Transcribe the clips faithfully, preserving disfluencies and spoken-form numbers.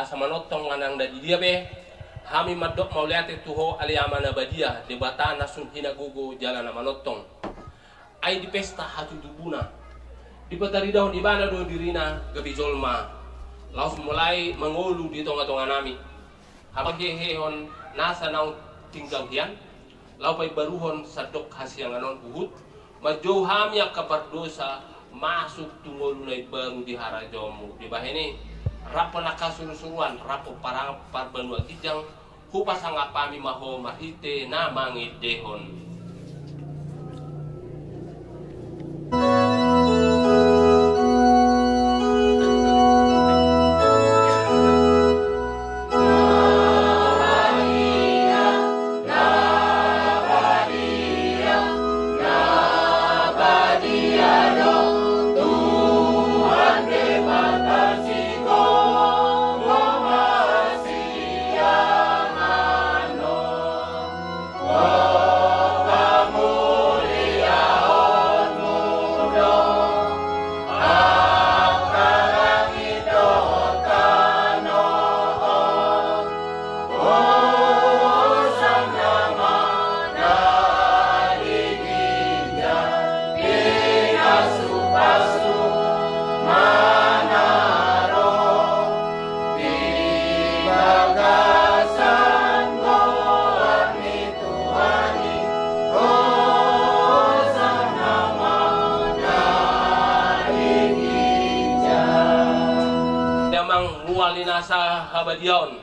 Asa manongtong manang na di dia pe, hami mandok mauliate tu Ho ale Ama na badia, Debata na sun hinagogo jala na manongtong. Ai di pesta hatutubuna dipataridahon Ibana do dirina gabe jolma, laos mulai mangolu di tongatonganami. Hamahehehon nasa naung tinggang hian, laho paimbaruhon sandok hasiangan on huhut manjou hami angka pardosa masuk tu ngolu na imbaru di harajaonmu. Dibahen i, rap ma angka surusuruan, rap ma parbanua ginjang, hupasangap hami ma Ho marhite na mangendehon. Damang mual ni nasa habadiaon.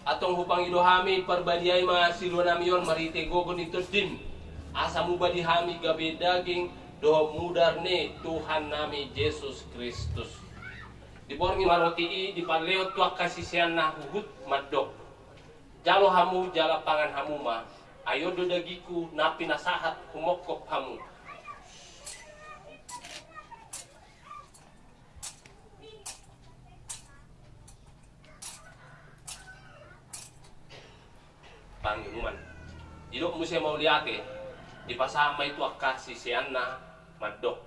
Antong hupangido hami, parbadiai ma siluanami on marhite gogo ni Tondim, asa mubadi hami gabe daging dohot mudar ni Tuhannami Jesus Kristus. Diborngin ma roti i, dipalehon tu angka siseanna huhut mandok: Jalo hamu jala pangan hamu ma, ai on do dagingku na pinasahat humongkop hamu. Panginuman. Didok muse mauliate, dipasahat ma i tu angka siseanna mandok: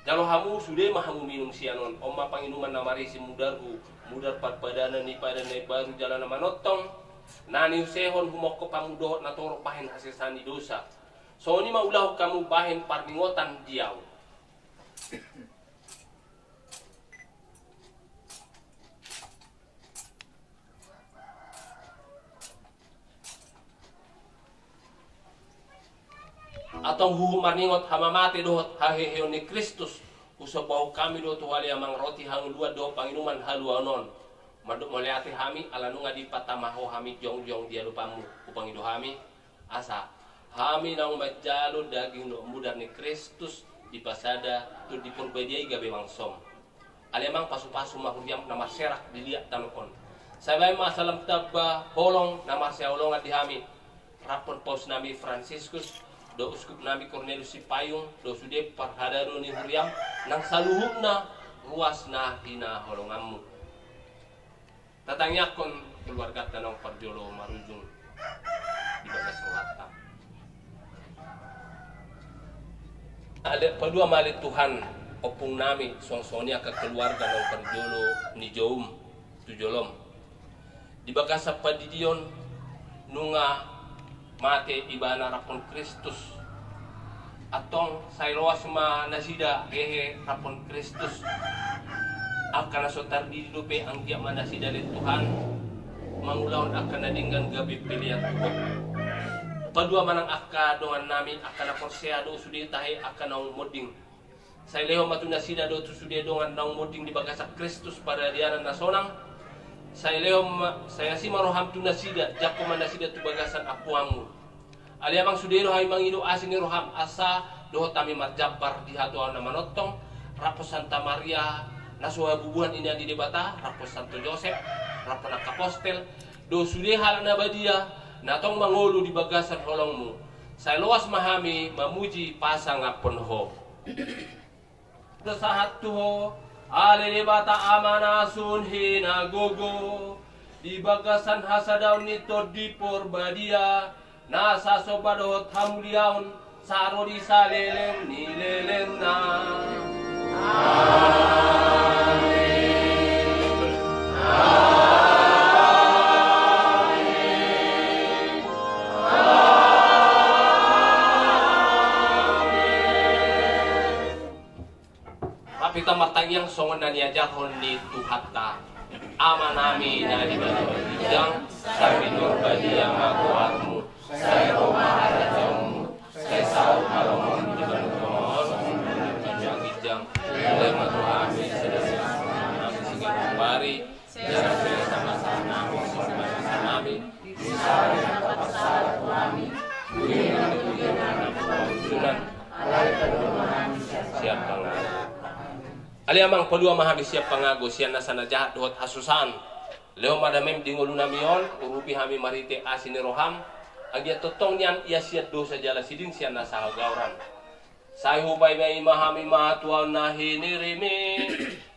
Jalo hamu, sude ma hamu minum sian on, on ma panginuman na marisi mudarhu, mudar parpadanan ni padan na imbaru jala na manongtong, na niusehon humongkop hamu dohot na torop bahen hasesaan ni dosa. Songon i ma ulahon hamu bahen parningotan di ahu. Antong huhut marningot hamamate dohot haheheon ni Kristus, husombahon hami do tu Ho ale Amang roti hangoluan dohot panginuman haluaon on. Mandok mauliate hami ala nunga dipatama Ho hami jongjong di adopanmu. Hupangido hami, asa hami naung manjalo daging dohot mudar ni Kristus dipasada Tondi Porbadia i gabe bangsom. Ale Amang, pasupasu ma huriam na marserak di liat tano on. Sai bahen ma asa lam tamba holong na marsihaholongan di hami, raphon pausnami Fransiskus dohot uskupnami Kornelius Sipayung dohot sude parhadado ni huriam nang saluhutna ruas na hinaholonganmu. Tatangiangkon keluarganta naung parjolo marujung di bagas rohanta. Ale, palua ma ale Tuhan ompungnami, songon i angka keluarga naung parjolo nijoum tu jolom. Di bagasan pandidion nunga mate ibana raphon Kristus. Antong sai loas ma nasida hehe raphon Kristus. Angka na so tardidi dope anggiat ma nasida ale Tuhan mangulahon angka na denggan gabe pelean tu Ho. Palua ma nang angka dongannami, angka na porsea dohot sude tahe angka naung monding. Sai lehon ma tu nasida dohot tu sude dongan naung monding di bagasan Kristus paradianan na sonang. Sai lehon ma, sai asi ma roham tu nasida, jangkon ma nasida tu bagasan ampuanmu. Ale Amang, sude do hami mangido asi ni roham asa dohot hami marjambar di hatuaon na manongtong, raphon Santa Maria na so habubuhan ina ni Debata, raphon Santo Josep, raphon angka apostel, dohot sude halak na badia na tong mangolu di bagasan holongmu. Sai loas ma hami mamuji pasangaphon Ho. Sahat tu Ho ale Debata Ama na sun hinagogo, di bagasan hasadaon ni Tondi Porbadia, nasa somba dohot hamuliaon, saro di saleleng ni lelengna. Amen. Yang songon na niajarhon ni Tuhanta. Amanami na di banua ginjang, sai pinurbadia ma goarmu, sai ro ma harajaonmu, sai saut ma roham di banua tonga on songon na di banua ginjang. Bere ma tu hami sadari on harajaon nami siganup ari, jala sesa ma sahat nami songon na sesa nami di sala na tapasala tu hami, dung inang tu inang na pamujunan, alai paluahon ma hami sian pangago. Ale Amang, palua ma hami sian pangago, sian nasa na jahat dohot hasusaan. Lehon ma damem di ngolunami on, urupi hami marhite asi ni roham. Anggiat tongtong nian ia sian dosa jala sidin sian nasa hagaoran. Sai hupaima-ima hami ma tu ahu na hinirimi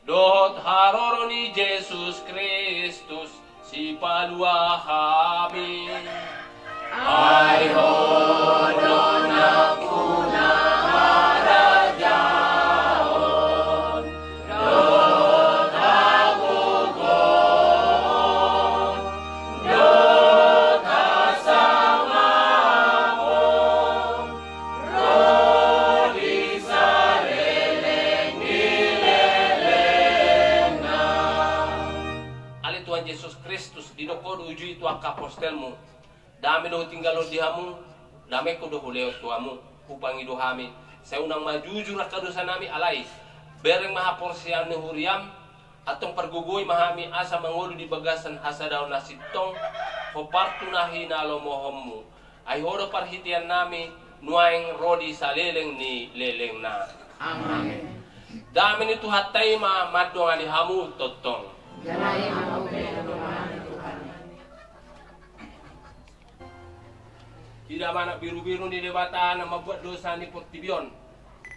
dohot haroro ni Jesus Kristus, Sipalua hami. Ai Ho do nampuna harajaon dohot hagogoon dohot hasangapon ro di saleleng ni lelengna. Ale Tuhan Jesus Kristus, didok Ho do uju i tu angka apostelmu: Dame do hutinggalhon di hamu, damengku do hulehon tu hamu. Hupangido hami, sai unang ma jujur angka dosanami, alai bereng ma haporseaon ni huriam. Antong pargogoi ma hami asa mangolu di bagasan hasadaon na sintong, hombar tu na hinalomohonmu. Ai Ho do parhiteannami nuaeng ro di saleleng ni lelengna. Amen. Dame ni Tuhanta i ma mandongani hamu tongtong. Jala i ma mandongani hamu. Ida ma anak birubiru ni Debata na mambuat dosa ni portibi on.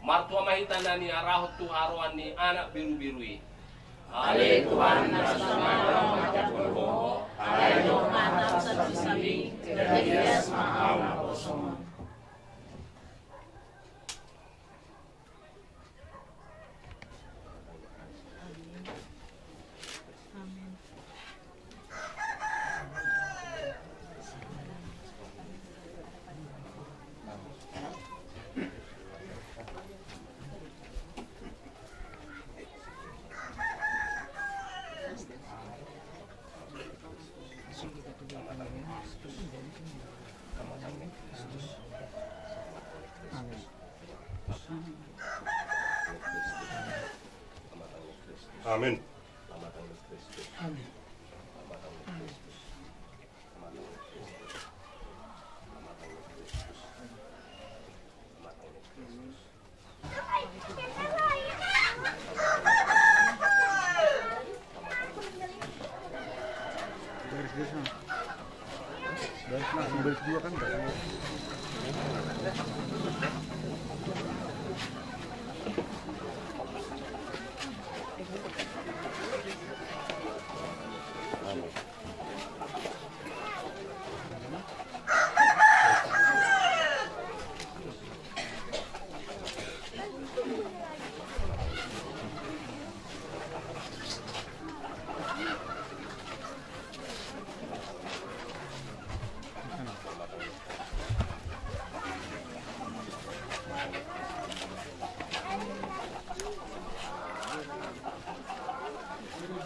Martua ma hita na niarahon tu haroan ni anak birubiru i. Ale Tuhan, na so manang manjangkon Ho, alai dohot hata sambing, jadi ias ma ahu naposongon. Amin. Baris, baris, nah. Baris, langsung baris dua kan, baris dua.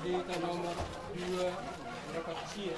Berita nomor dua, berapa sih ya?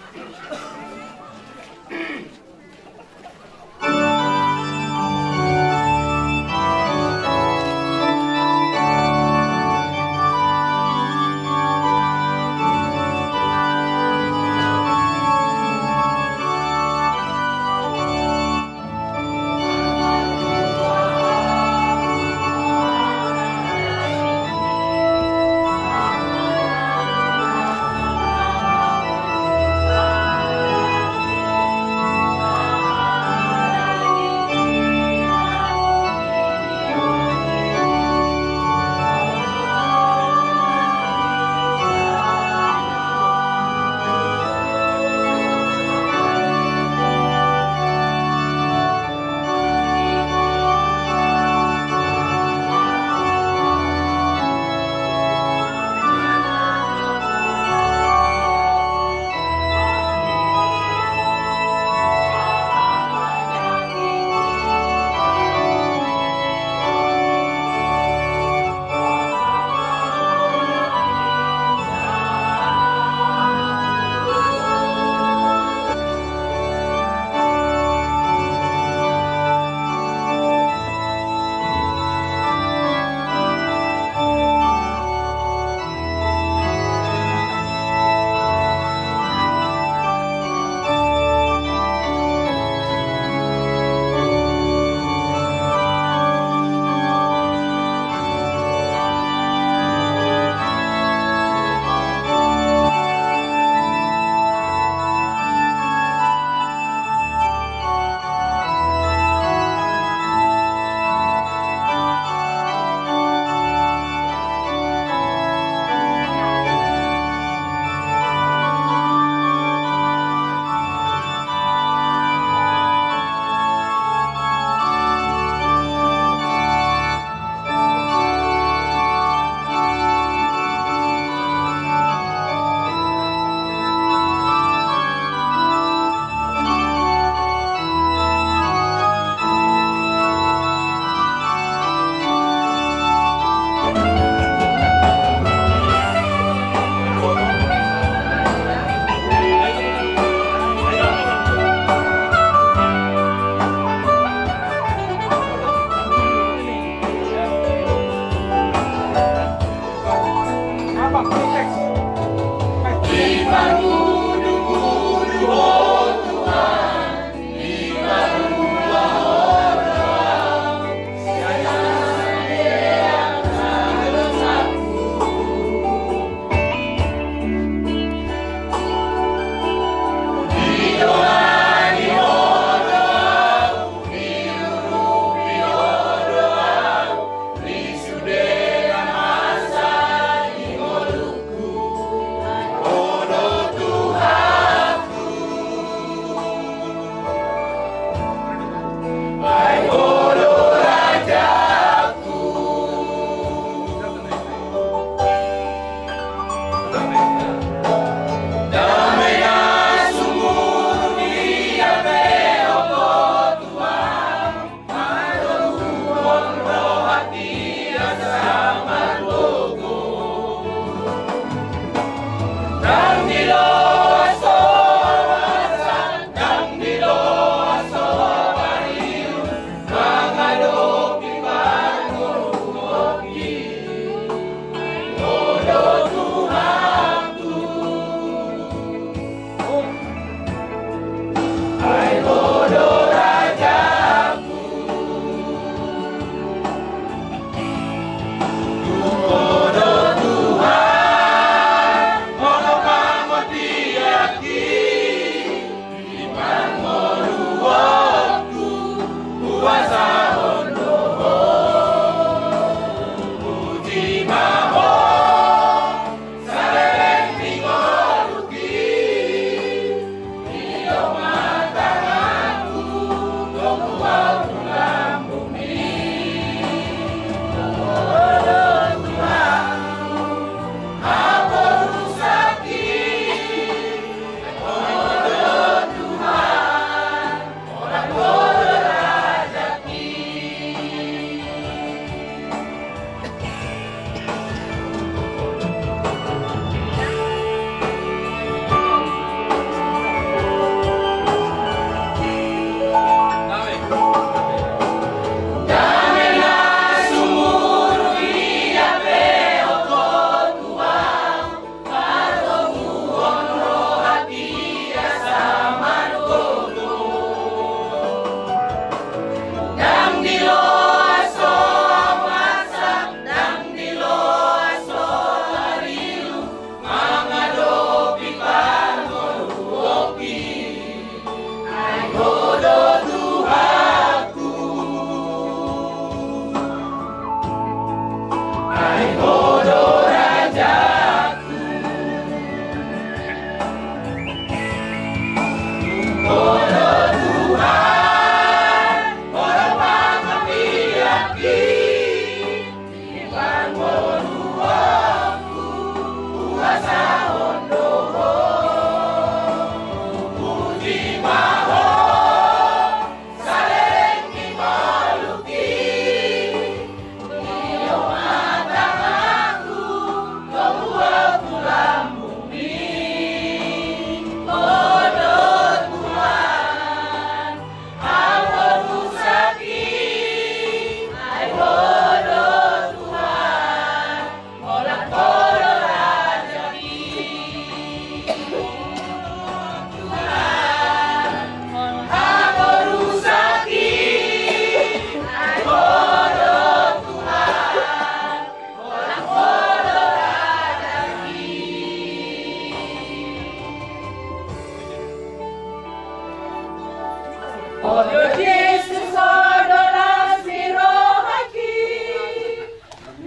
Olo Jesus, olo las ni rohangki,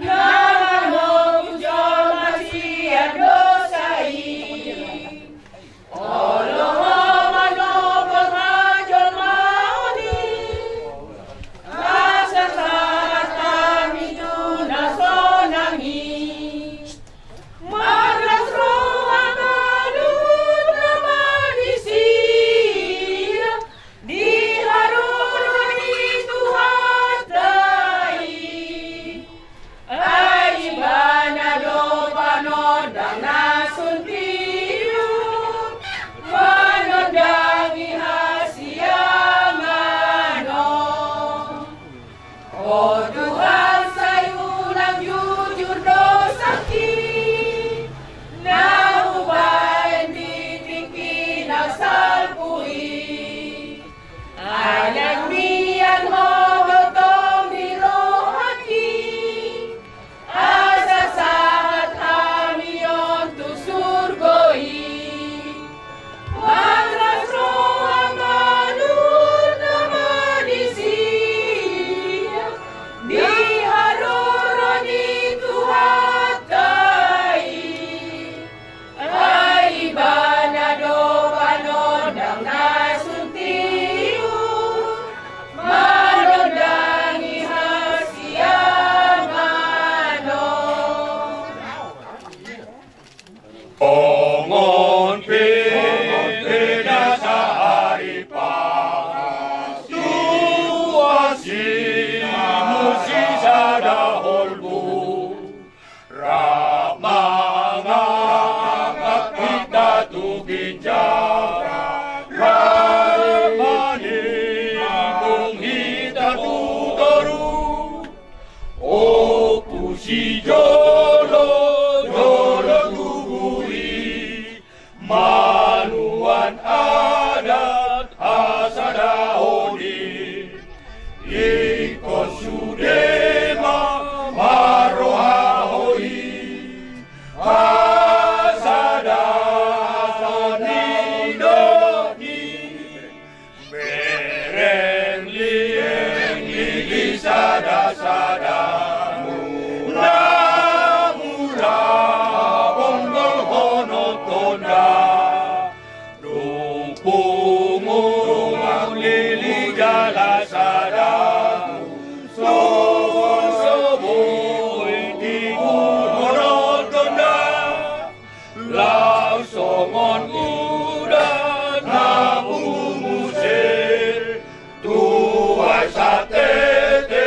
na manogu jolma sian dosa i. Olo Ho manogu hajolmaon i, asa sahat hami tu na sonang i. Marlas roha ma luhut na manisia di haroro ni Tuhanta i. Ai Ibana do panondang na sun tiur, manondangi hasiangan on. O Tuhan, sai unang jujur dosangki, na hubaen di tingki na salpu i. Ai ndang mian Ho hotong di rohangki, asa sahat hami on tu surgo i. Marlas roha ma luhut na manisia di haroro ni Tuhanta i. Ai Ibana do panondang na sun tiur, manondangi hasiangan on. Songon pe, pe na sahari pas, tu asi musi sada holbu, rap mangangkat hita tu ginjang, rap manimung hita tu toru. Ompu sijolo, jolo tubu i, manuan adat hasadaon i. Ingkon sude ma marroha Ho i, hasadaon ni doni. Bereng lieng lili sada-sada, mula-mula bonggol honon tonda. Dung pungu lili jala sada, sobu-sobu tibu honon tonda. Laos songon udan na pungu muse, tuai satete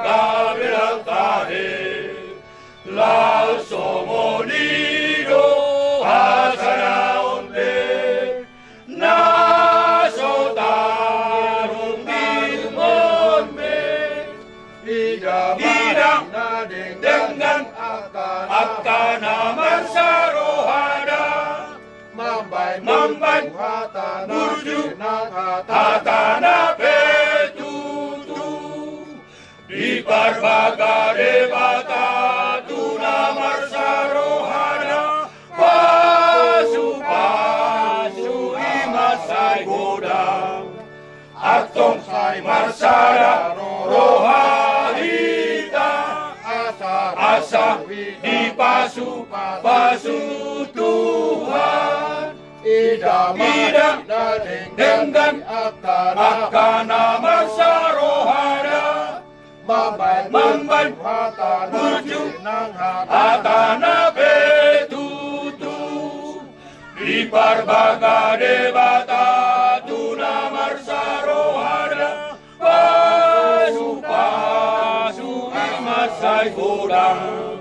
gabe langkare. Laos songon i do hasadaon pe, na so tarungkilhon be. Ida, ida ma denggan angka na marsarohada, mambahen, mambahen burju nang hatana pe tutu. Diparbaga Debata tu na marsarohada, pasu-pasu i ma sai godang. Antong sai marsada roha hita, asa, asa dipasu-pasu Tuhan. Ida ma, ida ma denggan angka na, angka na marsarohada, mambahen, mambahen burju nang hatana pe tutu. Diparbaga Debata tu na marsarohada, pasu-pasu i ma sai godang.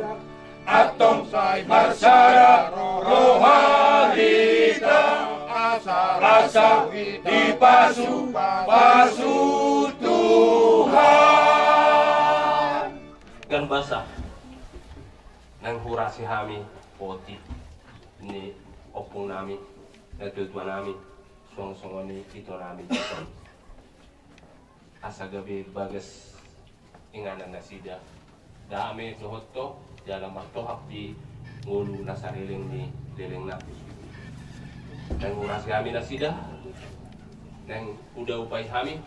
Antong sai marsada roha hita, asa, asa dipasu-pasu Tuhan. Denggan basa naung hurasi hami otik ni ompung nami, natua-tua nami, suang songon i ito nami dison. Asa gabe bagas inganan nasida, dame dohot ho, jala martohap di ngolu na saleleng ni lelengna. Naung hurasi hami nasida, Naeng huda upai hami,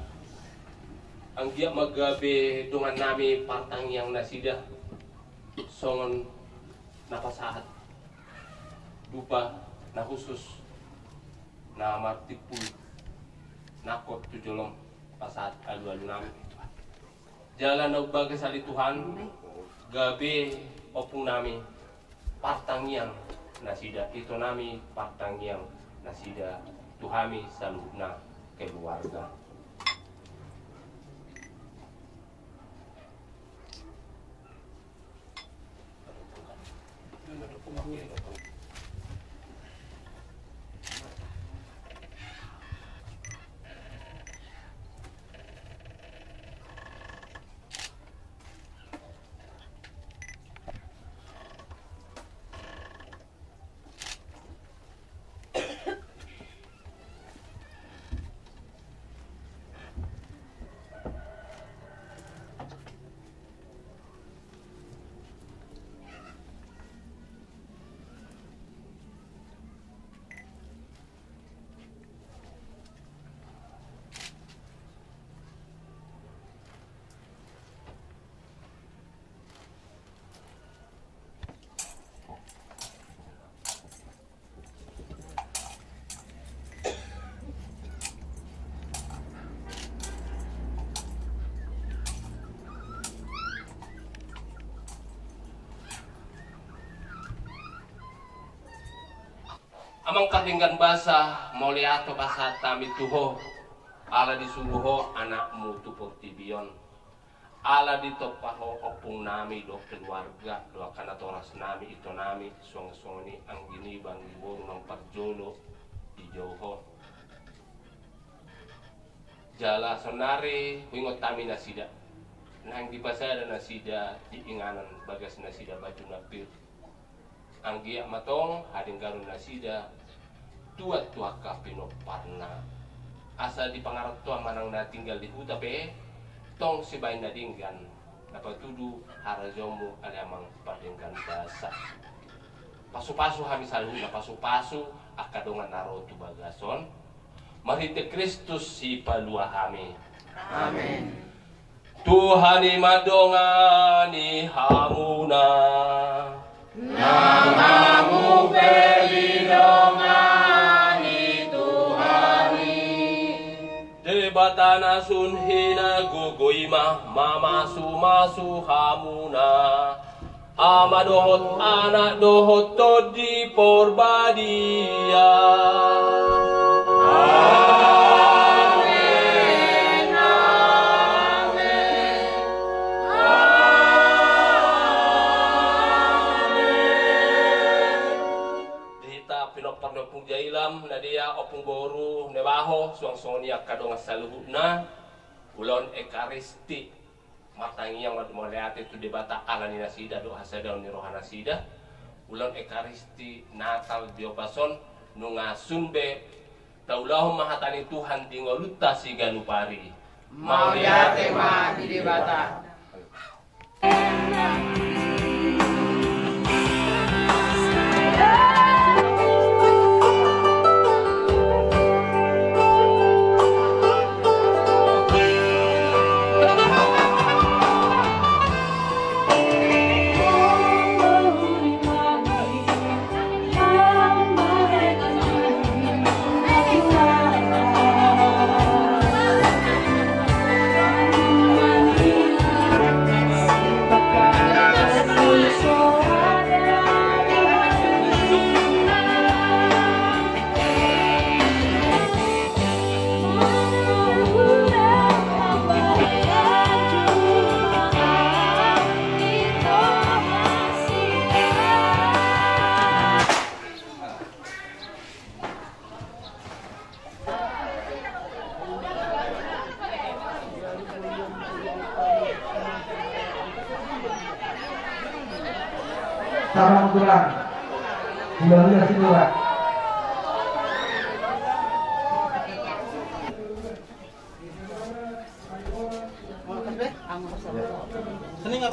anggiat ma gabe dongannami partangiang nasida, songon na pasahat dupa na khusus, na martimpul nangkok tu jolom pasahat alualunami. Jala na umbagas ale Tuhan, gabe ompungnami partangiang nasida, itonami partangiang nasida tu hami saluhutna keluarga. Amang pardenggan basa, mauliate ma pasahat hami tu Ho, ala disuru Ho Anakmu tu portibi on. Ala ditompa Ho ompungnami dohot keluarga, dohot angka natorasnami, itonami, suang songon i anggi niba, anggi boru na parjolo dijou Ho. Jala saonari huingot hami nasida, naeng dipasada nasida di inganan bagas nasida batu na pir. Anggiat ma tong hadengganon nasida tuat tu angka pinomparna. Asa di pangarantoan manang na tinggal di huta pe, tong sibaen na denggan na patudu harajaonmu ale Amang pardenggan basa. Pasupasu hami saluhutna, pasupasu angka dongan na ro tu bagas on. Marhite Kristus Sipalua hami. Amen. Tuhan i mandongani hamuna. Nang hamu pe didongani Tuhan i. Debata na sun hinagogo i ma mamasumasu hamuna. Ama dohot Anak dohot Tondi Porbadia. Amen, amen, amen. Di hita pinompar ni Ompung Jailam, Nadia, Ompung Boru, Nebaho, suang songon i angka dongan saluhutna, ulaon Ekaristi. Martangiang ma mauliate tu Debata ala ni nasida dohot hasadaon ni roha nasida. Ulaon Ekaristi Natal di ombas on nunga sun be taulahon ma hata ni Tuhan di ngolunta siganup ari. Mauliate ma di Debata. Salam tulang. Hula-hula si tulang. Songon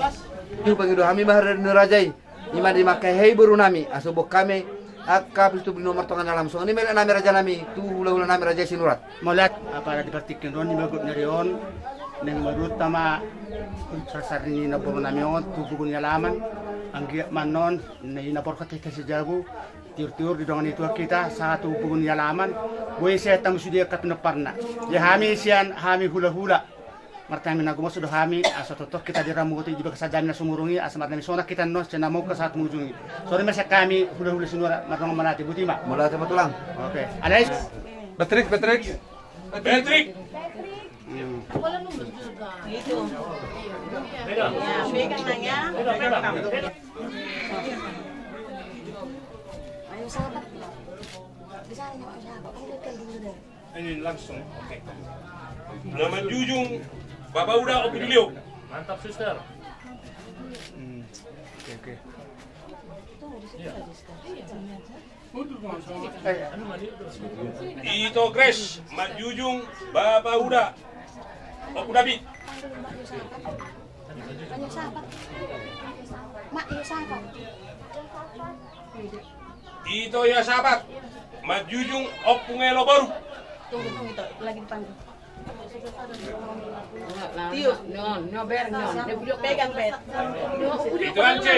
i pangido hami ma hariara ni raja i. I ma di mangkahehe boru nami, asa boan hami Angka pitubusi na martonga ni alaman, songon i ma i nami raja nami tu hulahula nami raja Sinurat. Mauliate. Apala di partingkian on, di bagot ni ari on, naeng marunta ma sarsar ni namboru nami on tu umpukan ni alaman. Anggiat ma annon na i na borhat hita sijabu, tiur-tiur di dongan ni tuan hita sahat tu umpukan ni alaman. Boi sai tamu sude angka pinomparna. Ia hami sian hami hulahula, martangiang na gomos do hami asa tongtong hita diramoti di bagasan dame na sumurung i, asa marnami sonang hita annon sian na mungka sahat mangujungi. Songon i ma sian hami hulahula Sinurat, mardongan mauliate, botima. Mauliate ma tulang. Oke. Alai. Patrick, Patrick. Patrick. Hmm. Itu. Ya, pegang nanya. Ayo, sahabat. Di sana, sahabat. Kan dia kan dulu deh. Ini langsung, oke. Na manjujung Bapa Uda, Ompu Julio. Mantap, Suster. Hmm. Oke, oke. Ito Grace, manjujung Bapa Uda, Ompu David. Ito Yosapat, manjujung Ompu Ngelo boru. Tunggu, tunggu, Ito. Lagi dipanggil. Tiur. Nyo, nyo, ber, nyo. Dia bujur pegang, ber. Nyo, bujur. Ito Ance,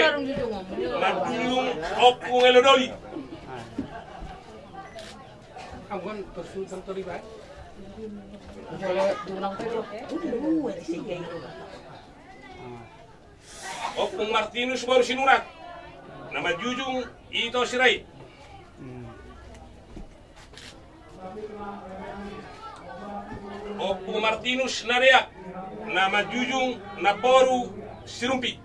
manjujung Ompu Ngelo doli. Anggon tersusun tori, Pak. Tulang, Pak. Ompung Martinus boru Sinurat, na manjujung Ito Sirait. Ompung Martinus Nadeak, na manjujung namboru Sirumpi.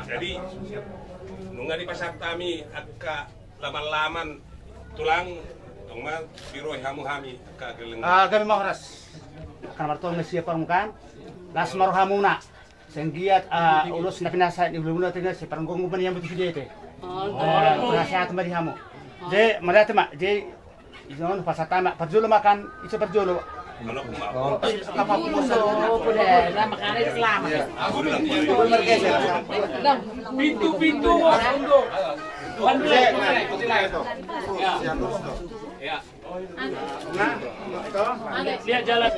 Jadi, nunga dipasahat hami angka laman-laman tulang, tong ma diroha hamu hami angka geleng. Ah, gabe ma horas. Angka na martonggo sian parmukaan, las ma rohamuna. Sai anggiat, ah, ulos na pinasahat ni hulahula, tinggal sai pargonggo ma di hamu tu sude te. Oh, pinasahat ma di hamu. Jadi, mauliate ma, jadi, ison pasahat ma, parjolo ma kan, iso parjolo. Pintu, pintu. Ya. Lihat jalan.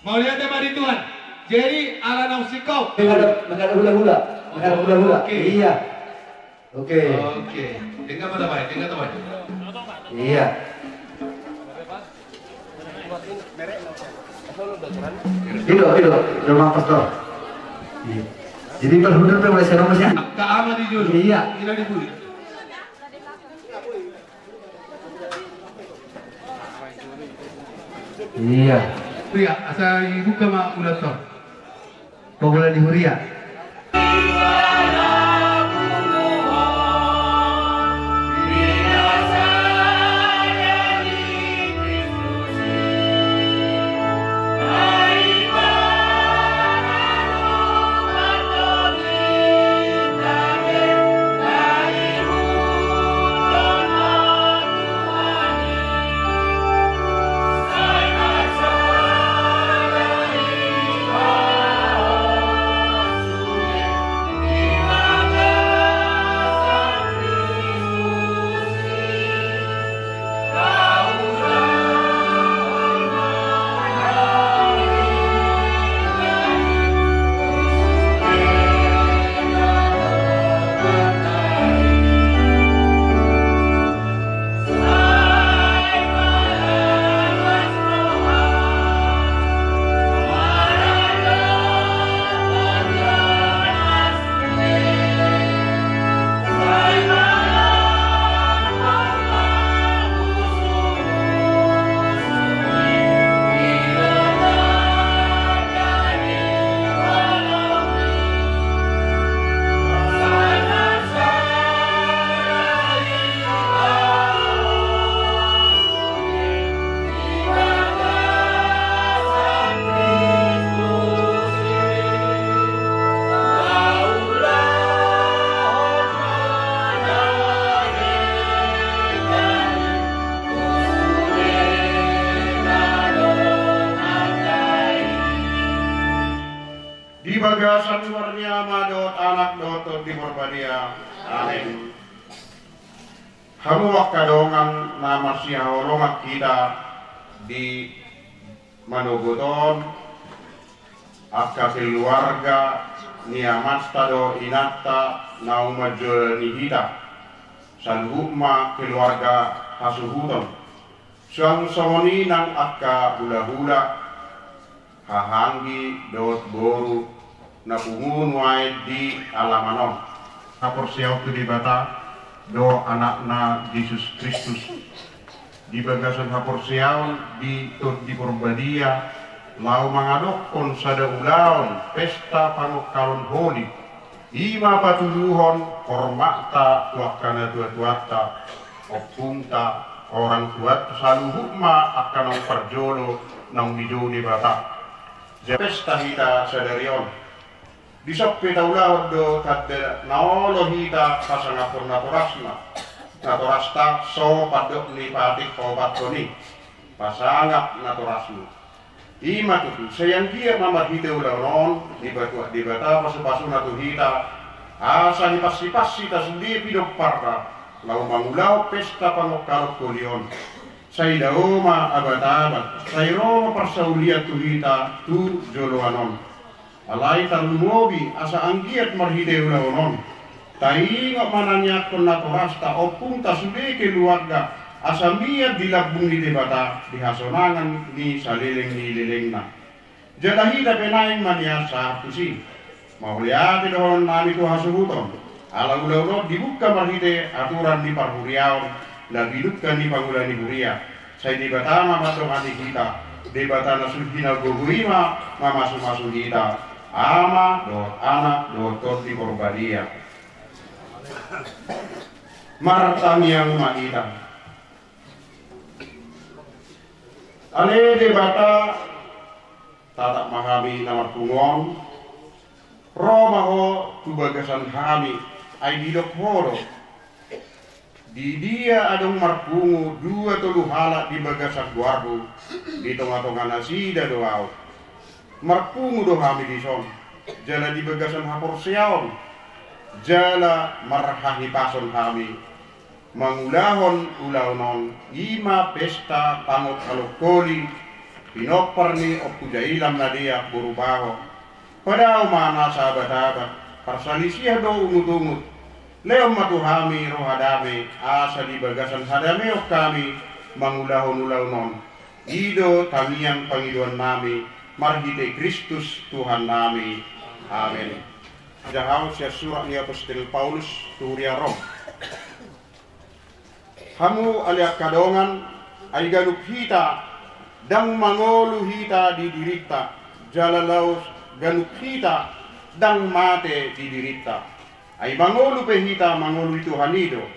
Mauliate ma di Tuhan. Jadi, ala naung singkop. Menghadap, menghadap hulahula. Menghadap hulahula. Oke. Iya. Oke. Oke. Dengar apa, Pak? Dengar apa, Pak? Iya. Gitu, gitu. Rumah pastor. Iya. Jadi, terhudul tuh, mulai serong, Mas, ya? Angka ama di jolo. Iya. Ina di budi. Ia. Ia, asa dibuka ma ulaon on. Pangula ni huria. Di bagasan goar ni Ama dohot Anak dohot Tondi Porbadia. Amen. Hamu angka dongan na marsihaholongan hita di manogot on, angka keluarga ni amanta dohot inanta naung manjolani hita, saluhut ma keluarga hasuhuton. Suang songon i nang angka hulahula, hahaanggi dohot boru na pungu nuaeng di alaman on. Haporseaon tu Debata dohot Anakna Jesus Kristus. Di bagasan haporseaon di Tondi Porbadia, laho mangadophon sada ulaon pesta pangongkalon holi, i ma patuduhon hormatta tu angka natuatuanta, ompungta, orang tuanta, saluhut ma angka naung parjolo naung dijou Debata. Jadi pesta hita sadari on. Dison pe taulahon do tanda na olo hita pasangaphon natorasna, natorasta so pandok ni patik paopathon i, pasangap natorasmu. I ma tutu, sai anggiat ma marhite ulaon on dipatuat Debata pasupasuna tu hita, asa dipansipansi hita sude pinomparna laho mangulahon pesta pangongkalon holi on. Sai dao ma abatabat, sai ro ma parsaulian tu hita tu joloan on. Alai tarlumobi asa anggiat marhite ulaon on, taingot ma na niangkon natorasta, ompungta sude keluarga, asa mian di lambung ni Debata di hasonangan ni saleleng ni lelengna. Jala hita pe naeng ma nian sahat tusi. Mauliate dohonon nami tu hasuhuton, ala ulaon on dibuka marhite aturan ni parhuriaon na binungka ni pangula ni huria. Sai Debata ma mandongani hita, Debata na sun hinagogo i ma mamasumasu hita, Ama dohot Anak dohot Tondi Porbadia. Martangiang ma hita. Ale Debata, tatap ma hami na marpungu on, ro ma Ho tu bagasan hami, ai didok Ho do. Di dia adong marpungu dua tolu halak di bagasan goarMu, di tongatonga nasida do ahu. Marpungu do hami dison, jala di bagasan haporseaon, jala marhahipason hami mangulahon ulaon on, i ma pesta pangongkalon holi, pinompar ni Ompu Jailan Nadeak boru Baho. Padao ma nasa abatabat, parsalisihan dohot ungutungut. Lehon ma tu hami roha dame, asa di bagasan hadameon hami mangulahon ulaon on. I do tangiang pangidoan nami, marhite Kristus Tuhan nami. Amen. Jahaon sian surat ni apostel Paulus tu huria Rom. Hamu ale angka dongan, ai ganup hita Ndang mangolu hita di dirinta, jala laos ganup hita ndang mate di dirinta. Ai mangolu pe hita, mangolu di Tuhan i do.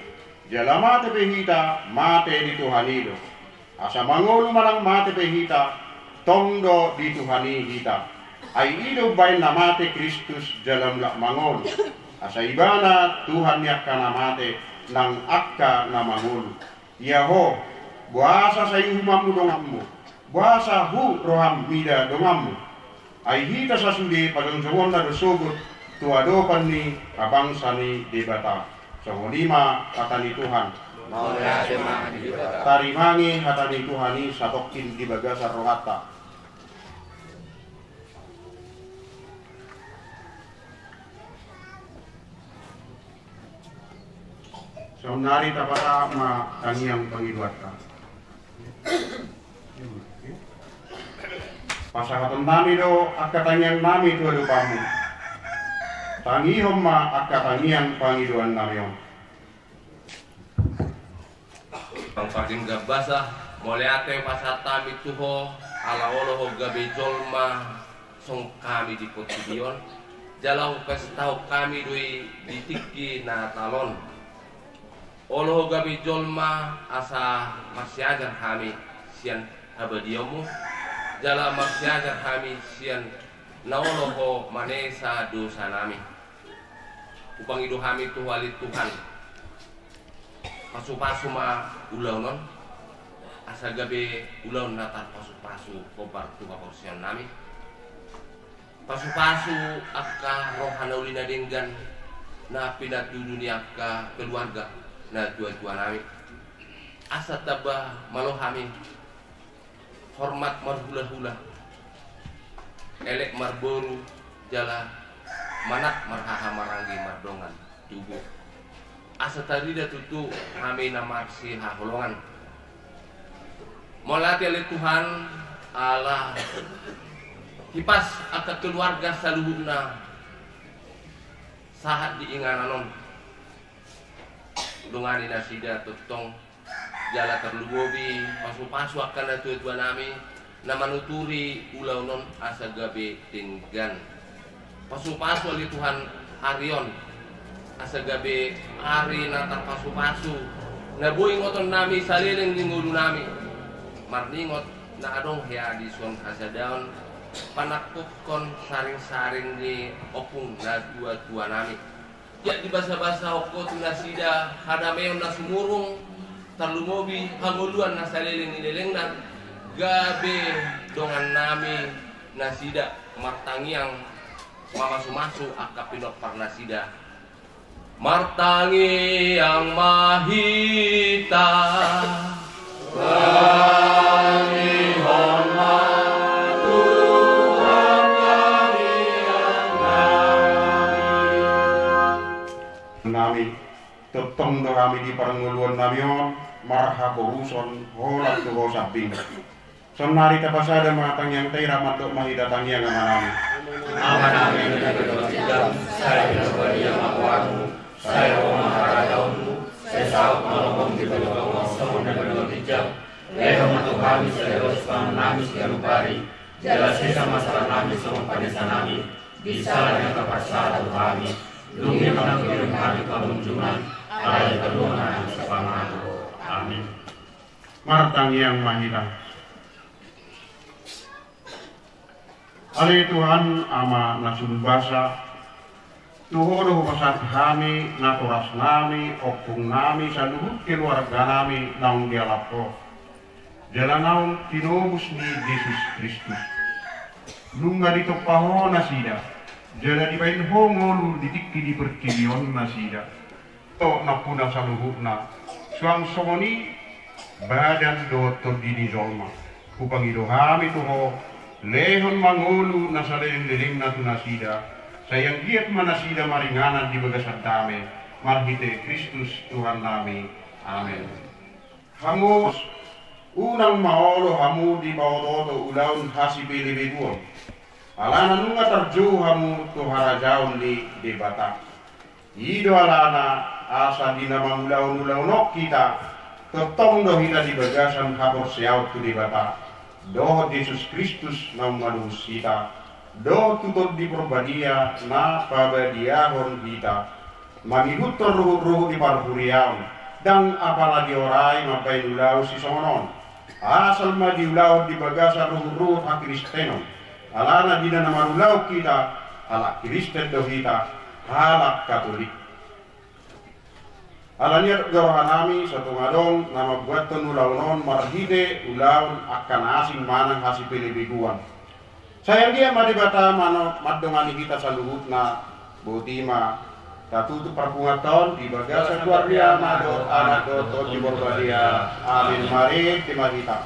Jala mate pe hita, mate di Tuhan i do. Asa mangolu manang mate pe hita, tong do di Tuhan i hita. Ai i do umbahen na mate Kristus jala mulak mangolu. Asa Ibana Tuhan ni angka na mate nang angka na mangolu. Ia ho, boasa sai uhumanmu donganmu? Boasa hu roham mida donganmu? Ai hita sasude pajongjongonna do sogot tu adopan ni habangsa ni Debata. Songon i ma hata ni Tuhan. Mauliate ma di Debata. Tarimangi hata ni Tuhan i satongkin di bagasan rohanta. Saonnari tapasahat ma tangiang pangidoanta. Pasahaton nami do angka tangiang nami tu adopanmu. Tangihon ma angka tangiang pangidoan nami on. Pangpardingga basa, mauliate pasahat hami tu ho, ala olo ho gabe jolma songon hami di portibi on, jala hupestahon hami do i di tingki na taon on. Olo ho gabe jolma asa marsiajar hami sian habadiaonmu, jala marsiajar hami sian na olo ho manesa dosa nami. Hupangido hami tu ho ale Tuhan. Pasupasu ma ulaon on, asa gabe ulaon na tarpasupasu hombar tu haporseaon nami. Pasupasu angka roha na uli na denggan na pinatudu ni angka keluarga na tuatua nami. Asa tamba malo hami hormat marhulahula, elek marboru, jala manat marhaha maranggi mardongan tubu. Asa tarida tutu hami na marsihaholongan. Mauliate ale Tuhan, ala hipas angka keluarga saluhutna sahat di inganan on. Dongani nasida tongtong, jala tarlumobi pasupasu angka na tuatua nami na manuturi ulaon on asa gabe denggan. Pasupasu ale Tuhan ari on, asa gabe ari na tarpasupasu, na boi ingoton nami saleleng ni ngolu nami. Marningot na adong hea dison hasadaon, panangkokhon saringsaring ni ompung na tuatua nami. Ia dibasabasahon ho tu nasida hadameon na sumurung, tarlumobi hangoluan na saleleng ni lelengna, gabe dongan nami nasida martangiang mamasumasu angka pinompar nasida. Martangiang ma hita. Tangihon ma Tuhan tangiang nami. Nami, tongtong do hami di parngoluon nami on marhaporuson holan tu ho sambing. Saonnari tapasada ma tangiangta i, rap mandok ma hita tangiang Amanami. Amanami na di banua ginjang, sai pinarbadia ma goarmu, sai ro ma harajaonmu, sai saut ma lomomu di banua tonga on songon na di banua ginjang. Lehon ma tu hami sadari on sipanganon nami siganup ari, jala sesa ma salanami songon panesa nami di sala ni angka parsalaan tu hami. Dung i ma unang hubereng hami tu pangunjunan, alai palua ma hami sian pangago. Amin. Martangiang ma hita. Ale Tuhan, Ama na sun basa, tu Ho do hupasahat hami natorasnami, ompungnami, saluhut keluarganami naung dialap Ho jala naung tinobus ni Jesus Kristus. Nunga ditompa Ho nasida jala dibahen Ho ngolu di tingki di portibi on nasida. Tok nampuna saluhutna, suang songon i badan dohot tondi ni jolma. Hupangido hami tu Ho, lehon ma ngolu na saleleng-lelengna tu nasida, sai anggiat ma nasida maringanan di bagasan dame, marhite Kristus Tuhannami. Amen. Hamu, unang ma olo hamu dipaotooto ulaon hasipelebeguon, alana nunga tarjou hamu tu harajaon ni Debata. I do alana asa di na mangulahon ulaon on hita, tongtong do hita di bagasan haporseaon tu Debata, dohot Jesus Kristus na manobus hita, dohot tu Tondi Parbadia na pabadiahon hita, mangihuthon ruhut-ruhut ni parhuriaon, ndang apala diorai mambahen ulaon sisongon on. Asal ma diulahon di bagasan ruhut-ruhut hakristenon, alana di na marulaon hita, halak Kristen do hita, halak Katolik. Alani i do rohanami, so tung adong na mambuathon ulaon on marhite ulaon angka na asing manang hasipelebeguan. Sai anggiat ma Debata mandongani hita saluhutna. Boti ma tatutup parpunguanta on di bagasan goar ni Ama dohot Anak dohot Tondi Parbadia. Amin. Marende ma hita.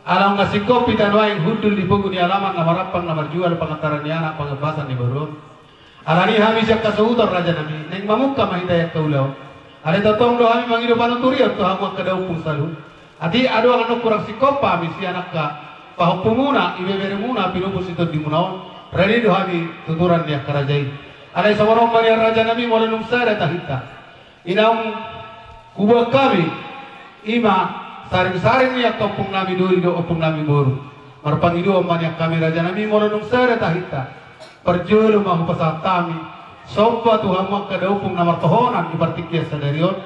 Ala nunga singkop hita nuaeng hundul di pogu ni alaman na marampang na marjual, pangantaran ni anak, pangembasan ni boru on. Alani i hami sian hasuhuton, rajanami, naeng mamungka ma hita i angka ulaon. Alai tongtong do hami mangido panuturion tu hamu angka daompung saluhut. Atik adong annon hurang singkop hami sian angka pahompumuna, ibeberemuna, pinopot ni tondimuna on, rade do hami tuturan ni angka raja i. Alai songon on ma nian, rajanami, molo dung sada tahinta, i naung huboan hami, i ma saring-saring ni angka ompungnami doli dohot ompungnami boru. Marpangidoan ma nian hami, rajanami, molo dung sada tahinta, parjolo ma hupasahat hami somba tu hamu angka daompung na martohonan di partingkian sadari on.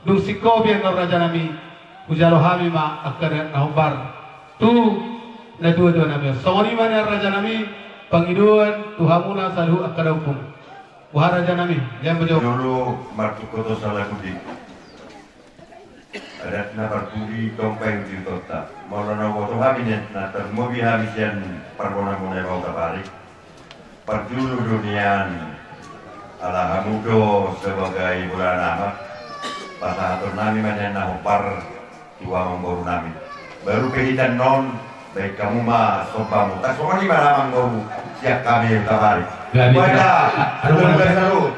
Dung singkop i annon, rajanami, hujalo hami ma angka na hombar tu natuatuanami on. Songon i ma nian, rajanami, pangidoan tu hamuna saluhut angka daompung. Boha, rajanami? Jam bajau. Jolo martungkot on salaku di adat na parpudi, tong paihut-ihutonta. Molo na huboto hami nian, na tarlumobi hami sian parbonanmuna i, Bahu Taparik, parjolo do nian, ala hamu do sebagai bolon amak, pasahatonnami ma nian na hombar tu amangborunami. Baru pe hita annon, baen hamu ma sombamu. Tarsongon i ma, amangboru, sian hami Taparik. Jadi, wajah, aduh, aduh, aduh.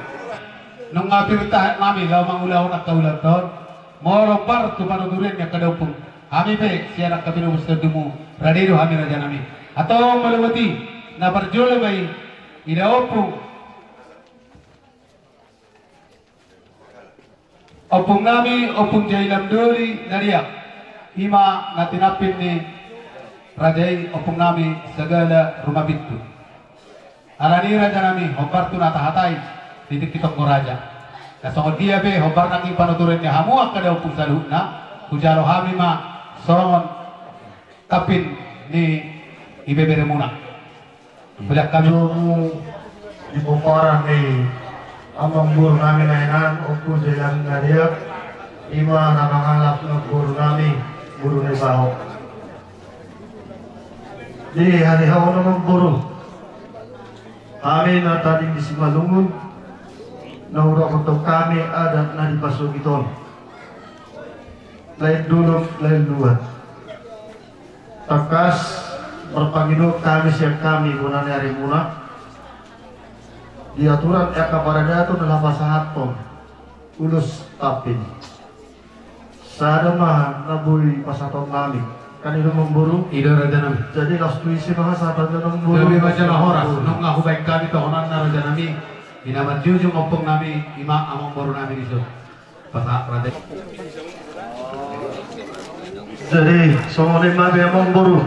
Nunga pir tahe nami laho mangulahon angka ulaonta on. Molo hombar tu panuturion ni angka daompung, hami pe sian angka pinopot ni tondimu, rade do hami, rajanami. Antong molo boti, na parjolo ma i, ida ompung, ompungnami Ompung Jailam Doli na Deak, i ma na tinampil ni raja i, ompungnami Sagala Rumapintu. Alani i, rajanami, hombar tu na tahatai di tingki tonggo raja. Na songon dia pe hombar nangkin panuturion ni hamu angka daompung saluhutna, hujalo hami ma songon tampil ni ibeberemuna. Hulahon hami. Domu di pomparan ni amangborunami na hinan, Ompu Jailam na Deak, i ma na mangalap namborunami boru Naibaho. Di hariha on, amangboru, hami na tading di Simalungun, na hudapothon hami adat na dipasogit on. Lain dolok, lain luat. Tangkas marpangidoan hami sian hami bona ni arimuna. Di aturan angka paradaton na laho pasahathon ulos tampil, sada ma na boi pasahatonnami. Kan i do, amangboru? I do, rajanami. Jadi laos tu isi ma hasahatan, amangboru. Gabe ma jala horas. Nunga hubaen hami tohonanna, rajanami, di na manjujung ompungnami, i ma amangborunami dison. Pasahat raja. Jadi songon i ma be, amangboru.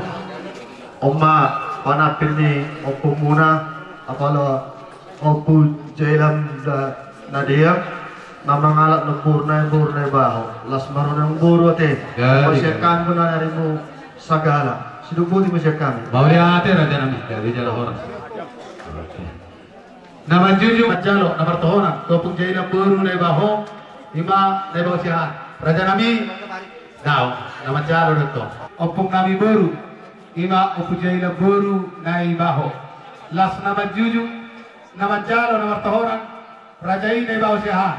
On ma panampil ni ompungmuna, apala Ompu Jailam da, na Deak, na mangalap namboruna boru Naibaho. Las ma roha ni amangboru ate. Jadi, mauliate ma di hami, bona ni arimu Sagala. Sidung boti ma sian hami. Mauliate, rajanami. Jadi jala horas. Na manjujung, manjalo, na martohonan tu Ompung Jailam boru Naibaho, i ma Naibaho Siahaan. Rajanami, dao, na manjalo do tong. Ompungnami boru, i ma Ompu Jailam boru Naibaho. Las na manjujung, na manjalo, na martohonan, raja i Naibaho Siahaan.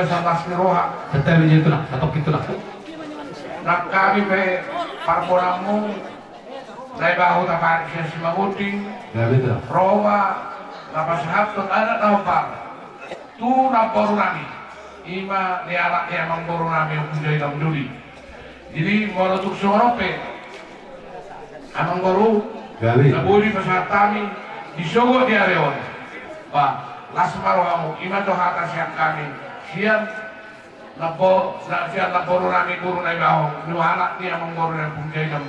Salas ni roha. Setel ni tulang, satongkin tulang. Nang hami pe parbonanmu, Naibaho Taparik sian Simanggunding. Ya, betul. Ro ma na pasahathon adat na hombar tu namborunami, i ma ni anak ni amangborunami, Ompu Jailam Doli. Jadi molo tung songon on pe, amangboru, gabe, na boi pasahat hami di sogot ni ari on. Ba, las ma rohamu, i ma do hata sian hami, sian nambo-, na-, sian namborunami boru Naibaho, ni anak ni amangborunami, Ompu Jailam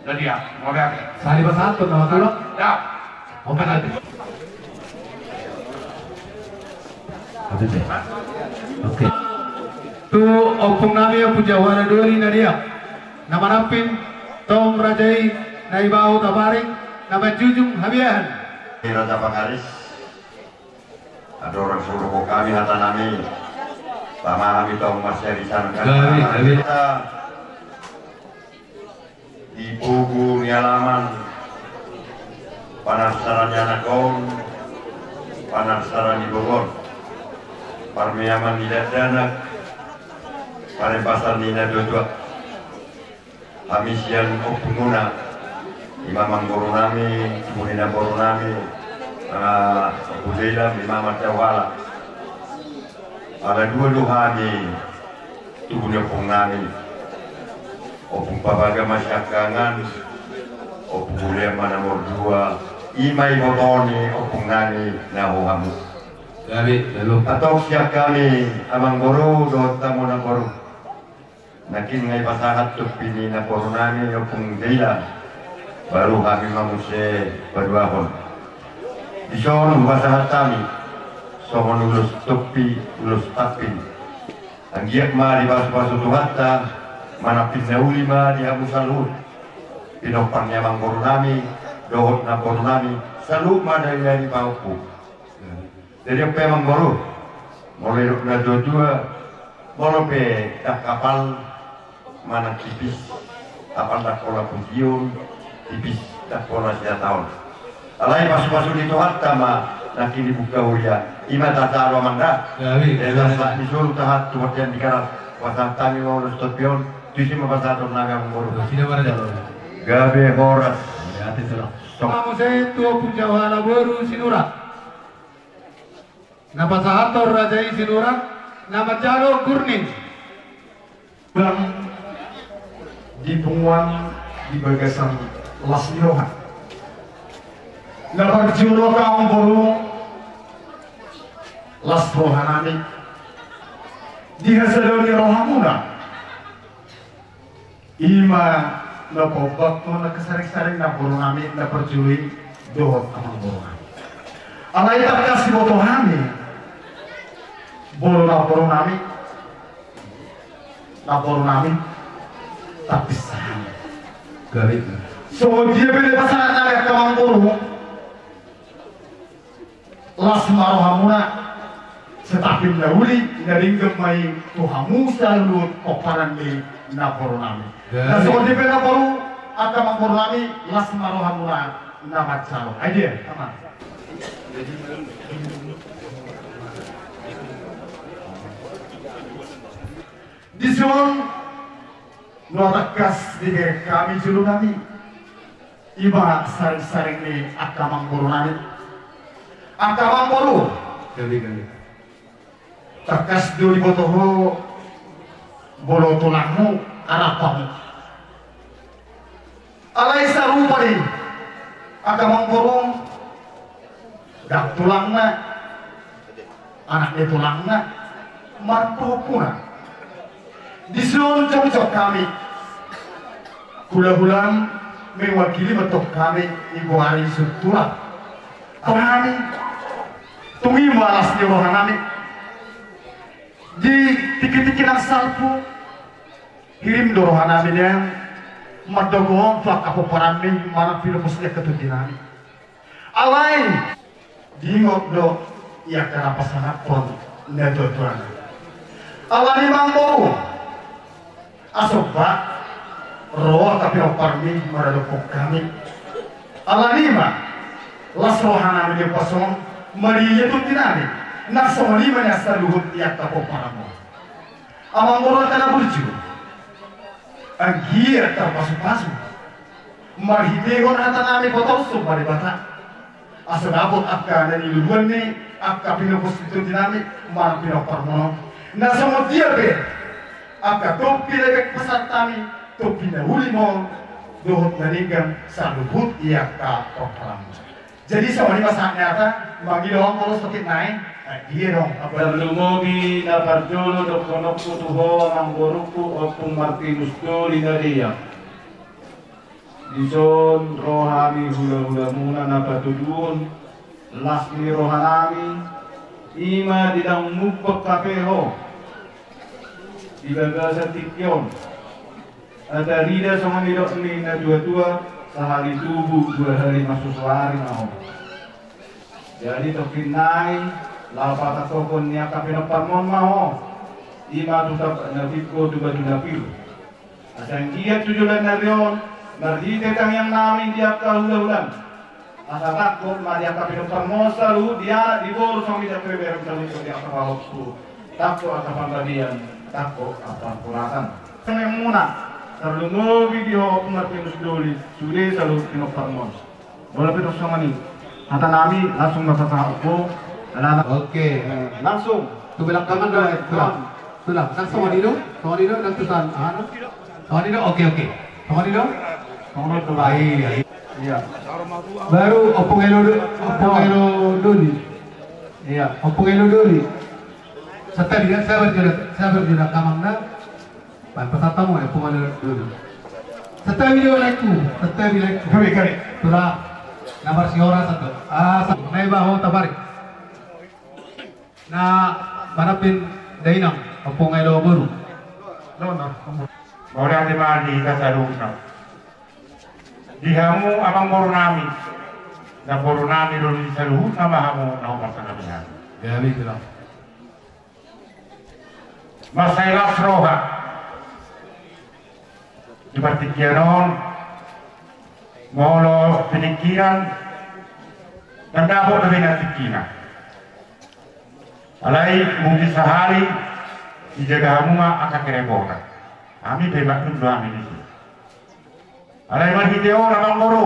Jadi ya, mau lihat. Sali pasahat tu nama tulang. Ya. Oke, nanti. Oke. Tu ompung nami, Ompu Jahuana Doli Nadia, na manampin tong raja i, na ibaho taparing, na manjujung habiahan. Raja Pangaris. Andorang so hudok hami hata nami, tama hami tong marsiarisan. Gabe, gabe. Di pogu ni alaman, panarsaran ni anak on, panarsaran ni boru on, parmeaman ni dakdanak, parembasan ni natuatua. Hami sian ompungmuna, ima amangboru nami, ibu ni namboru nami, ah, Ompu Deilam, ima marjahala. Ala dua do hami tubu ni ompung nami. Ompung Pabaga masiangkangan, Ompu Bulean ma nomor dua, ima iboto ni ompung nami na ho hamu. Gabe, lalu. Antong sian hami amangboru dohot hamu namboru. Nangkin nga ipasahat tompi ni namboru nami Ompung Deila, baru hami ma muse paduahon. Dison hupasahat hami songon ulos tompi, ulos tampil. Anggiat ma dipasupasu Tuhanta, manampil na uli ma di hamu saluhut. Pinompar ni amangboru nami dohot namboru nami, saluhut ma daindain pahompu. Jadi on pe amangboru, molo didok natuatua, molo pe ndang apal manang tipis, apal ndang pola pujion, tipis ndang pola sihataon. Alai pasupasu ni Tuhanta ma nangkin dibuka huria, ima tasahat amang da. Jadi laos sahat ni solu tasahat tu bontean di garas, pasahat hami ma ulos tompi on, tusi ma pasahaton nami amangboru. Gabe horas. Muse tu Ompu Jahuana boru Sinurat. Na pasahathon raja i Sinurat, na manjalo gurning. Bang di punguan di bagasan las ni roha. Na parjolo amangboru, las roha nami di hasadaon ni rohamuna. Ima na paombak tu na kesaring-saring namboru nami na parjolo i dohot amangboru nami. Alai tangkas diboto hami, boru namboru nami, namboru nami, tapis hami. Gabe. Songon dia pe na pasahat nami angka amangboru. Las ma rohamuna, satampil na uli na denggan ma i tu hamu saluhut pomparan ni namboru nami. Na songon dia pe namboru, angka amangboru nami, las ma rohamuna na manjalo. Ai dia, amang. Dison, nunga tangkas dibereng hami jolo nami. Ima saring-saring ni angka amangboru nami. Angka amangboru. Gabe, gabe. Tangkas do diboto ho molo tulangmu, arapamu. Alai sarupa do i angka amangboru. Ndang tulangna, anak ni tulangna, marpahompuna. Dison jongjong hami, hula-hulam mewakili ma tong hami, ibu ari suntulan. Hami tung i ma las ni roha nami. Di tingki-tingki nang salpu, hirim do roha nami nian mandogohon tu angka pomparanmi manang pinopos ni angka tondi nami. Alai diingot do i angka na pasangaphon natuatuana. Alani i amangboru, asa umba ro angka pinomparmi maradophon hami. Alani i ma las roha nami di upas on, maria tondi nami, nang songon i ma nian saluhut i angka pomparanmu. Amangboru, angka na burju, anggiat tarpasupasu, marhitehon hata nami patorus ma Debata, asa dapot angka na niluluan ni angka pinopos ni tondi nami manang pinomparmuna on. Na songon dia pe angka tompi na baen pasahat hami, tompi na uli ma on dohot na denggan saluhut i angka pomparanmu. Jadi songon i ma sahat ni hata, mangido hamu molo sokit nai, eh, dia dong. Tarlumobi na parjolo dohononku tu ho amangborungku Ompung Martinus Doli Nadia. Dison ro hami hulahulamuna na patuduhon las ni rohanami, i ma di naung mumbok hape ho di bagasan tingki on. Tarida songon nidok ni natuatua, sahali tubu dua hali marsusuari ma ho. Jadi tongkin nai laho patangkokhon ni angka pinomparmon ma ho, i ma tu tamba na pir tu batu na pir. Asa anggiat tu joloan ni ari on, marhite tangiangnami di angka hulahulam, asa tangkok ma di angka pinomparmon saluhut, di anak di boru, songon i dope bereng saluhut di angka pahompu, tangkok angka panggabean, tangkok angka pangkulasan. Songon i muna, tarlumobi di ho Ompung Martinus Doli, sude saluhut pinomparmon. Molo pe songon i hatanami, langsung ma pasahat ho. Alana. Oke. Eh, langsung. Tu belakang. Tulang, tulang. Tulang. Nang songon i do, songon i do, nang tusan, anu. Songon i do, oke, oke. Songon i do. Songon i do, tulang. Ah, iya. Iya. Baru Ompung Elo do, Ompung Elo Doli. Iya, Ompung Elo Doli. Santabi, sabar jolo, sabar jolo, amang na. Baen pasahat hamu, Ompung Elo Doli. Santabi do laengku, santabi laengku. Gabe, gabe. Tulang, na marsihorasan do. Ah, sa-, na iba ho tabarik. Na manampin dainang, Ompung Elo boru. Mauliate ma di hita saluhutna. Di hamu amangborunami, namborunami do di saluhutna ma hamu na hupasangapi hami. Gabe, tulang. Mansai las roha di partingkian on, molo piningkiran, ndang dapot dope na tingkina. Alai mungkin sahali dijaga hamu ma angka kerepotan. Hami pe maklum do hami disi. Alai marhite on amangboru,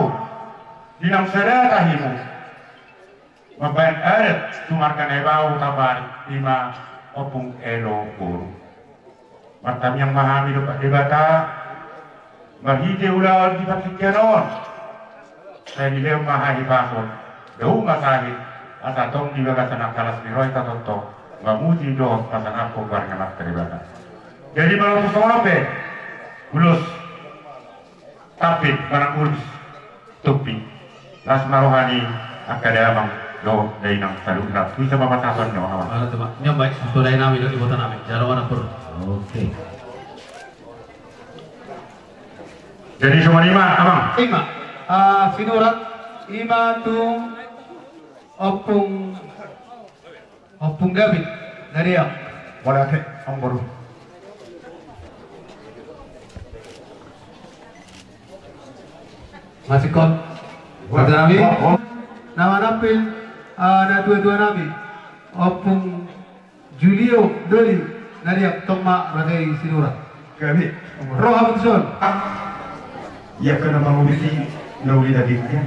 di naung sada tahimu mambaen adat tu marga Naibau tabarik, i ma Ompung Elo boru. Martangiang ma hami dompak Debata, marhite ulaon di partingkian on, sai dilehon ma hahipason, dao ma sahit, asa tong di bagasan angka las ni roha i tatongtong, mamuji dohot pasangaphon goarna Amanta Debata. Jadi molo tung songon on pe, ulos. Tapi manang ulos, topi. Las ma roha ni angka damang dohot dainang saluhutna. Bisa ma pasahaton nyo, amang. Ala tu ma, nyo baik, tu dainami dohot ibotonami. Jalo ma na pur. Oke. Jadi songon i ma, amang. I ma. Ah, sinurat i ma tu Ompung Ompung David, na dia? Mauliate, amangboru. Masihkon. Raja nami. Oh, oh. Na manampil, ah, natuatuanami. Ompung Julio Doli, na dia? Tong ma raja i sinurat. Gabe. Ro hamu tuson. Ah. Ia kena mangudisi na uli dagingnya.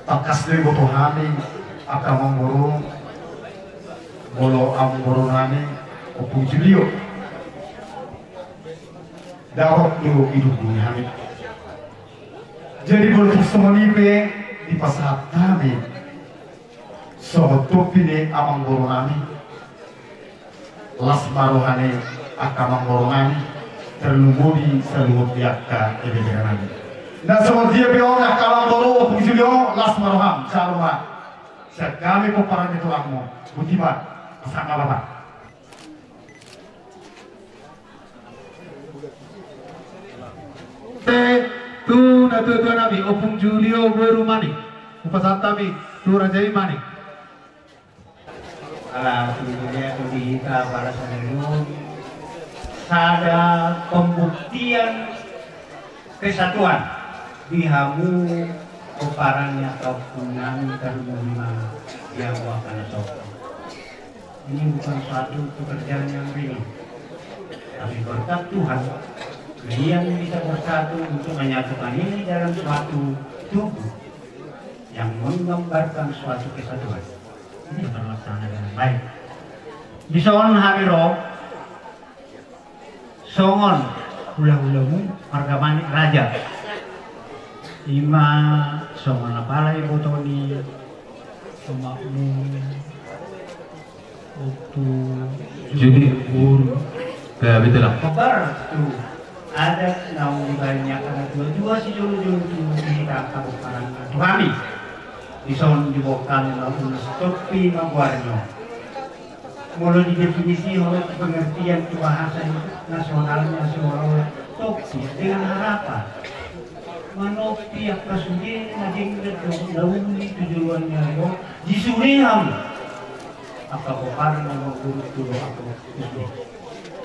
Tangkas do iboto hami angka amangboru, molo amangborunami Ompung Julio, dapot do iduhon hami. Jadi molo tung songon i pe dipasahat hami songon topi ni amangborunami. Las ma roha ni angka amangborunami, tarlumobi saluhut di angka ibeberenami. Na songon dia pe on angka amangboru, Ompung Julio, las ma roham, jalo ma. Sian hami pomparan ni tulangmu, boti ma, pasahat ma. Te, tu natuatuanami, Ompung Julio boru Manik, hupasahat hami tu raja i Manik. Ala tu dia tu di hita para saudara, sada pembuktian kesatuan di hamu pomparan ni angka ompungnami, tarlumobi ma di hamu angka na sopo. Ini bukan suatu pekerjaan yang ringan, tapi berkat Tuhan, kalian bisa bersatu untuk menyatukan ini dalam suatu tubuh yang menggambarkan suatu kesatuan. Ini terlaksana dengan baik. Dison hami ro songon hulahulamu marga Manik raja. I ma songon apala iboto ni omakmu Ompung Julio boru. Ya, betul lah. Kobar tu Adat naung dibaen ni angka na tua-tua sijolo-jolo tu hita angka pomparanna tu hami. Dison diboan hami ma ulos topi ma goarna. Molo didefinision tu pengertian tu bahasa nasionalna seolah-olah topi dengan harapan. Manompi angka sude na denggan dohot na uli tu joloan ni ari on, di sude hamu. Angka pomparan na mangurut tu dohot angka sude.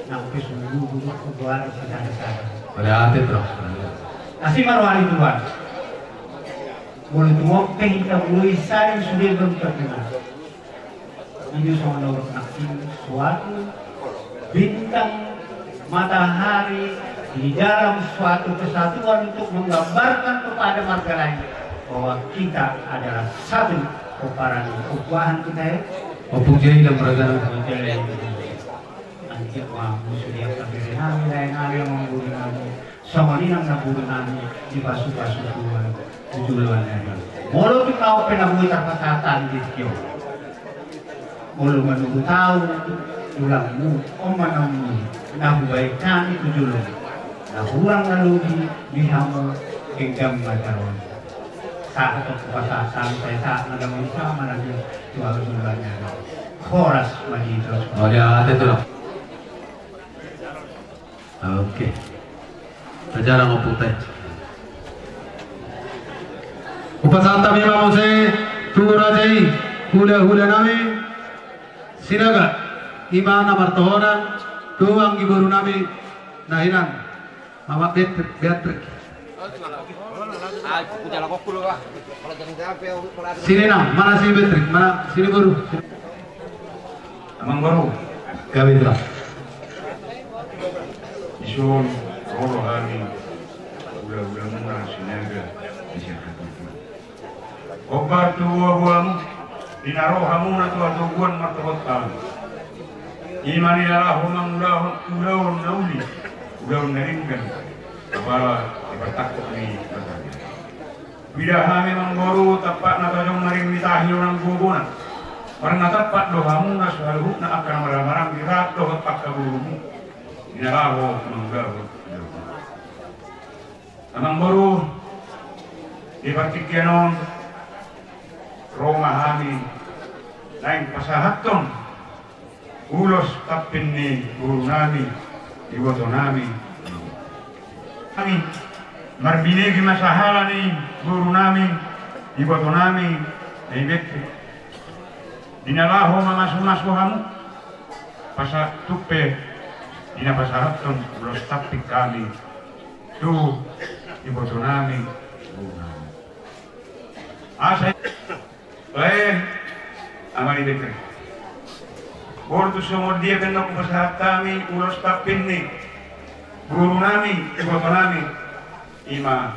Nang pe sungguh buruk keluar sisada-sada. Pada ate, bro. Asi ma roha ni Tuhan. Molo tumompe hita muloi saling sude belum terkenal. Ini soal nomor nangkin suatu bintang matahari di dalam suatu kesatuan untuk menggambarkan kepada marga lain bahwa kita adalah satu pomparan. Opuahan kita ya. Opuahan dan mereka. Anjak ma musu dia kabiri nami lain nami yang membuli nami. Songon i nang na buru nami dipasu-pasu Tuhan tu joloan ni ari on. Molo tung na on pe na boi tarpasahat hami di tio. Molo manunggu tahu tulangmu on ma naung muli na hubaen hami tu joloan. Na hurang na lobi di hamu genggam ma jaloon. Sahat tu pasahat hami sai sahat na damang sama na di tu alu joloan ni ari on. Horas ma di tos. Oh ya, ate tulang. Oke. Tajalang ompung tai. Hupasahat hami ma muse tu raja i hula-hula nami Sinaga, i ma na martohonan tu anggi boru nami na hinan Mama Beatrix. Sini nang, mana si Beatrix, mana sini boru. Amang boru. Gabe teras. Dison ro do hami hula-hula muna Sinaga di sian hatutu. Hombar tu boa-boamu, di na ro hamuna tu hatoguan martohot hami. I ma na laho mangulahon ulaon na uli, ulaon na denggan, apala di partangkok ni Batara. Huida hami amang boru, tampakna tajom na ring ni tahi do nang gogona. Marnatampak do hamuna saluhutna angka na marhaha-maranggi rap dohot angka borumu. Di na laho mangulahon ulaon. Amang boru, di partingkian on ro ma hami naeng pasahathon ulos tampin ni boru nami, iboto nami. Hami marbinege ma sahala ni boru nami, iboto nami, na i Beatrix. Di na laho mamasu-masu hamu, pasahat tumpe di na pasahathon ulos tampin hami tu iboto nami, boru nami. Asa i, lae, amang ni Beatrix. Boru, tu songon dia pe na hupasahat hami ulos tampin ni boru nami, iboto nami, i ma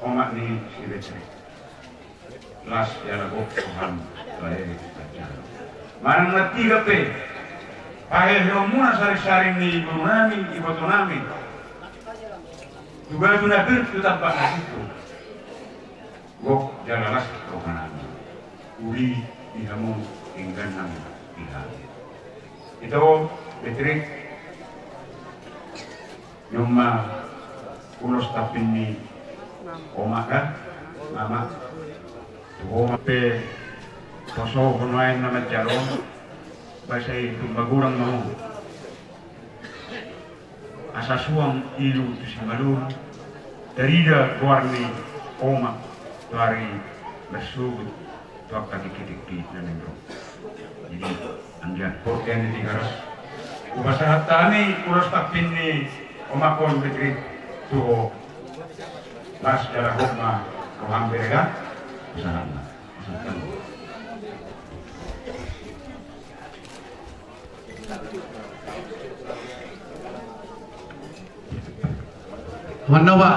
omak ni si Beatrix. Las jala gok roham, lae, manang na tiga pe paheheonmuna saring-saring ni boru nami, iboto nami. Tu batu na pir tu tampak na sittu. Gok jala las roha nami. Uli di hamu, denggan nang di hami. Ito, Beatrix. Nunga ma ulos tampin ni omak da, mama. Tu omak pe poso ho nuaeng na manjalo, ba sai tumba godang ma ho. Asa suang ilu tu simalulu, tarida goar ni omak tu ari marsogot tu angka tingki-tingki na naeng ro. Jadi, anggiat portian ni Tigaras, hupasahat hami ulos tampin ni omakhon Beatrix tu ho. Las jala gok ma roham, bere da. Pasahat ma. Pasahat ma. Manoba.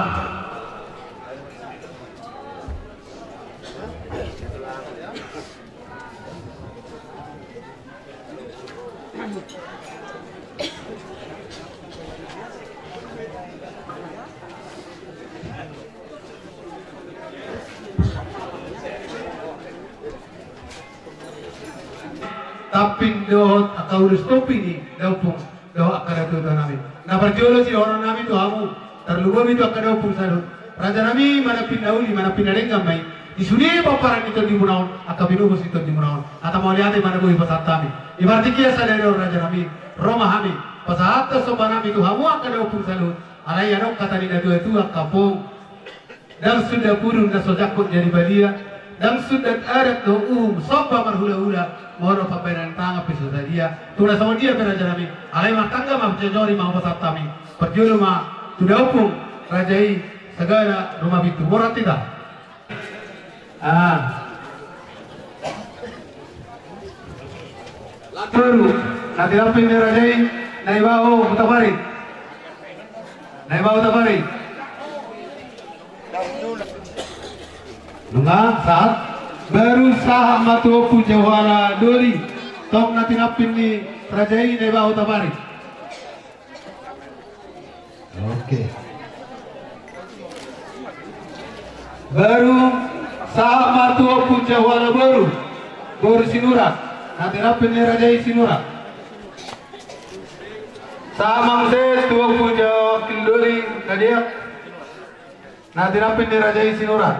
Tampin dohot angka ulos topi ni daompung dohot angka datuatua nami. Na parjolo sidohonon nami tu hamu, tarlumobi tu angka na ompung saluhut. Raja nami, manampin na uli, manampin na denggan ma i. Di sude pomparan ni tondimuna on, angka pinobus ni tondimuna on. Hata mauliate ma na boi pasahat hami. Di partingkian sadari on raja nami, ro ma hami pasahathon somba nami tu hamu angka na ompung saluhut. Alai adong hata ni na tuatua, angka pong: Ndang sundat pudun na so jangkon jadi badia, ndang sundat adat dohot uhum somba marhulahula, molo pambaenan tangan pe so sadia. Tung na songon dia pe raja nami, alai martangga ma, jojori ma hupasahat hami. Parjolo ma tu da ompung raja i Sagala Rumapintu. Borat hita. Ah. Boru, na tinampil ni raja i, Naibaho Hutabarat. Naibaho Hutabarat. Nunga sahat. Boru, sahat ma tu Ompu Jauhara Doli. Tong na tinampil ni raja i, Naibaho Hutabarat. Oke. Boru, sahat ma tu Ompu Jauhara Boru. Boru Sinurat. Na tinampil ni raja i Sinurat. Sahat ma muse tu Ompu Jauhara Wakil Doli, na dia. Na tinampil ni raja i Sinurat.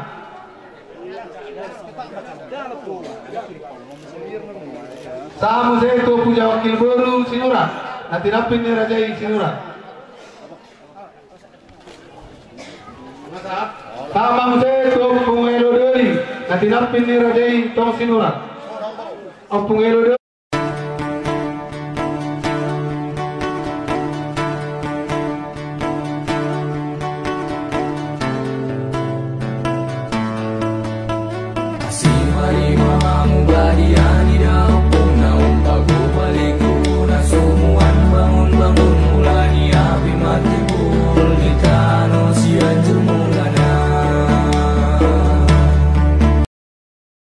Sahat muse tu Ompu Jauhara Wakil Boru Sinurat. Na tinampil ni raja i Sinurat. Sahat ma muse tu Ompu Elo Doli. Na tinampil ni raja i tong Sinurat. Ompu Elo Doli.